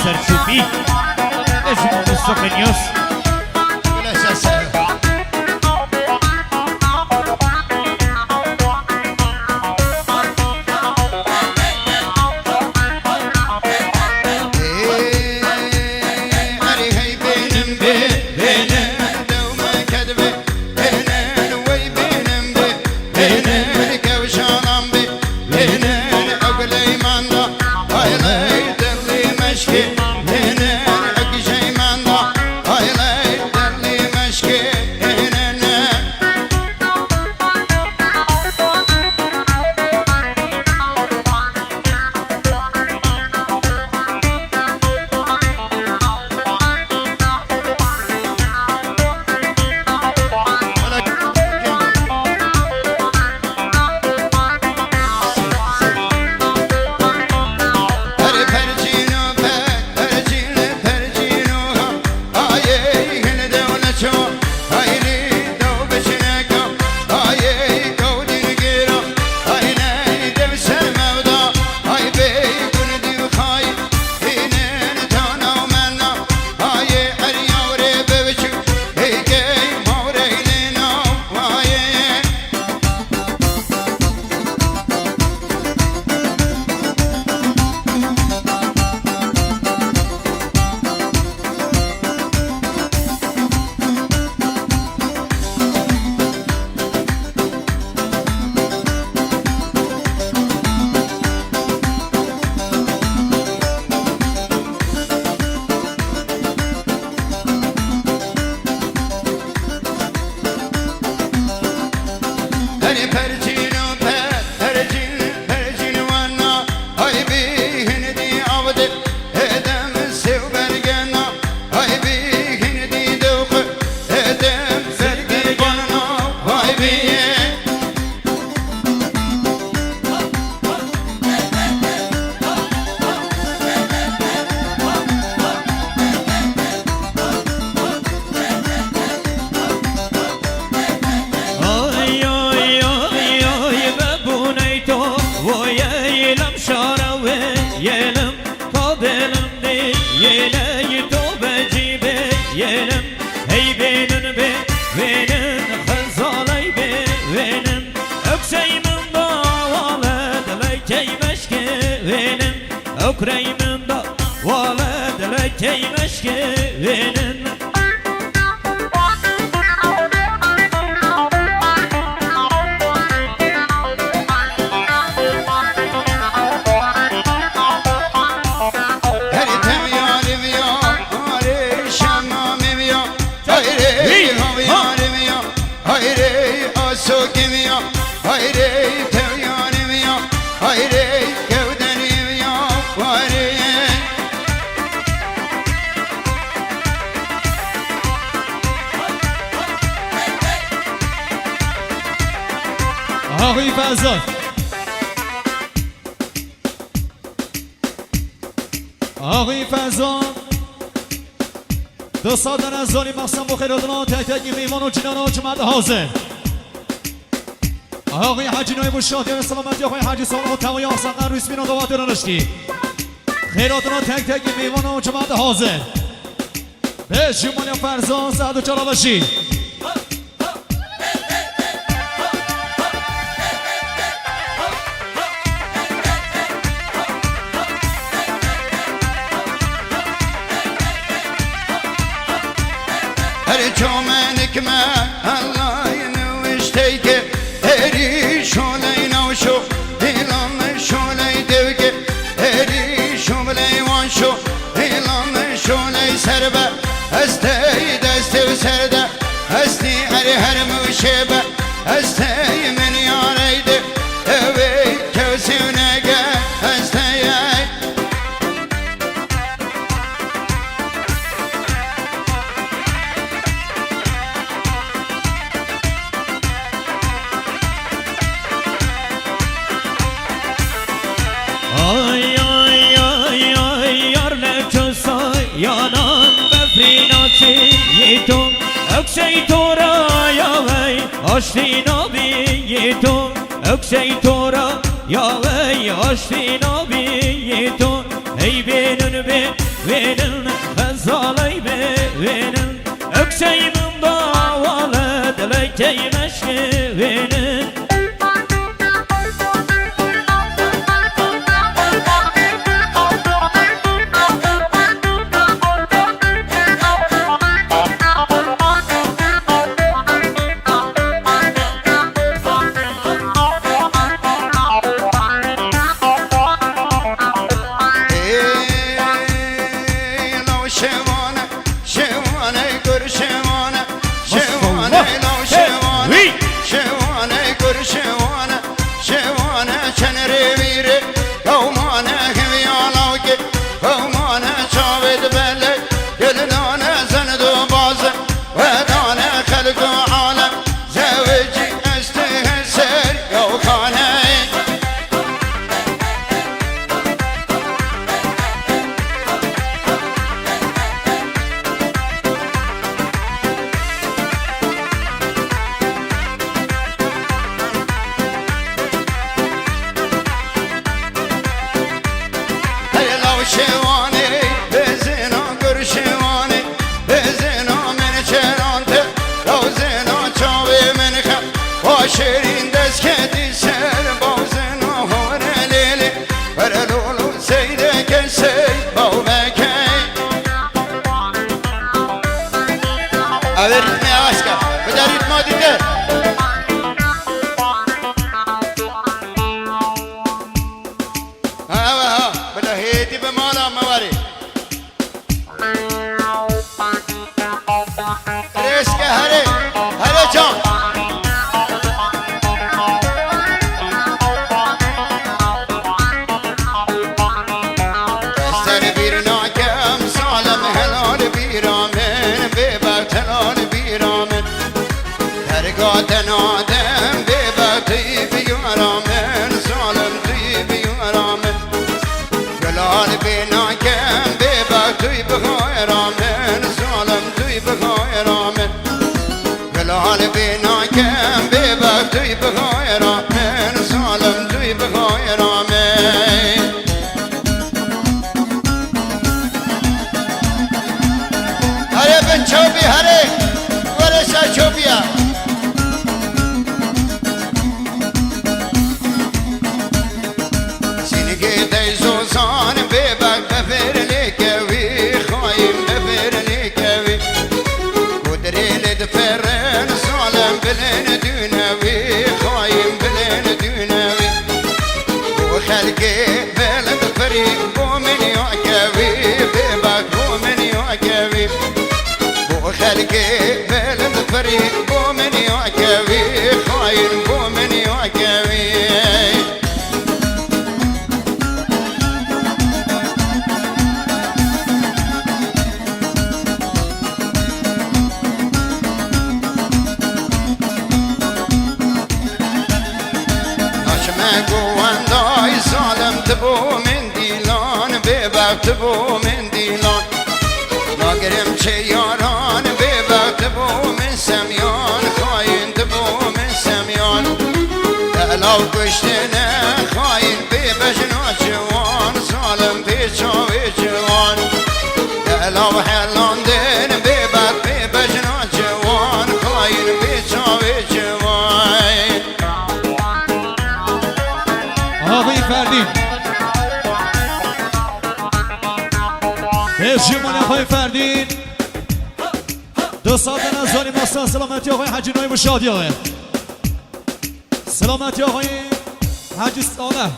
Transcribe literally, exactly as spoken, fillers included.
Serçûbî. Eşim Mustafa Niyaz. Ay, ay, ay, ay, be buney to, voyey lem şara we yelim, kabelem de, yeley to be cibe yelim, hey benin be, benin, xezaley be, benin, öksey min da, wale diley key meşke benim, ökrey min da, wale diley key meşke benim. Axî Fezan. Axî Fezan. Du sed dene zalî mexsem bo xêratina tek tek mîvan û cinana cima de hazir. Axî Hecî Nayîb û şadiya selametiya xwe Hecî Salih û Tewaya Saqa Rûsmîna davatê rûniştî. Xêratina tek tek mîvan û cima de hazir. Be cumale Ferzan Sadu Çalabaşî. Her çomenik me Allah'ın wişteyke, eri şoley navşo, ilan şoley devke, eri şoley wanşo, ilan şoley serbe, estey destev serde, esti eri her muşebe, estey min yareyde, evey kevsivnege, estey. Ay, ay, ay, ay, yar ne çösa yanan befrîna çi yê to, öksey to ra ya vey, aştî nabî yê to, öksey to ra ya vey, aştî nabî yê to. Ey bênin bê, bênin, xezaley bê, bênin. Öksey min dawale, dilekey meşke bênin. Ê, law şewane, şewane, gur şewane, şewane, law şewane, şewane, gur şewane, şewane, çend rêvîrê, hewmane, hevya lawkê, hewmane, çavê dibele, gel nane, zend û baze, wedane, xelk û alem, zewicî ez tu ser, yaw xane. Hey law şewane, bezena gur şewane, bezena min çerante, law zena çavê min xe, wa şêrîn dest ketî ser, baw zena hore lêlê, were lolo seyde kesey, baw vekey. Ave ritme aşka, bide ritma dide. Ewe ha, bila hêdî bi mala me warê. Rêske herê, herê can. Ser bîr nakem zalim helal bîra min, bêbert helal bîra min. Derga te nadem bêbextî biyara min, zalim tî biyara min. Gulal bê nakem bêbextî bixayra min, zalim tî bixayra min. Gulal bê nakem bêbextî bixayra min, zalim tî bixayra min. Here bin çewbî here. Were ser çewbîya. Sînigê dey zozan bêbek befêr lê kewî, xayîn befêr lê kewî. Ku dirê lê diferin, zalim bilên dûnewî, xayîn bilên dûnewî. Bo xelkê bilind firî, bo min ya kewî, bêbek bo min ya kewî. Bo xelkê bilind firî, bo min ya kewî, xayîn bo min ya kewî. Naçime govendayî zalim, tu bo min dîlan, bêbek tu bo min dîlan. Nagirim çê yaran, bêbek tu bo min semyan, xayîn tu bo min semyan. Delav kuştine xayîn, bê bejna ciwan, zalim bê çavê ciwan. Delav helandin, bêbek bê bejna ciwan, xayîn bê çavê ciwan. Axayî Ferdîn. Hêz ji mane axayî Ferdîn. Du saet ne zanî masa selametiya axayî Hecî Noyî bi şadiya we. Selametiya axayî Hecî Saleh.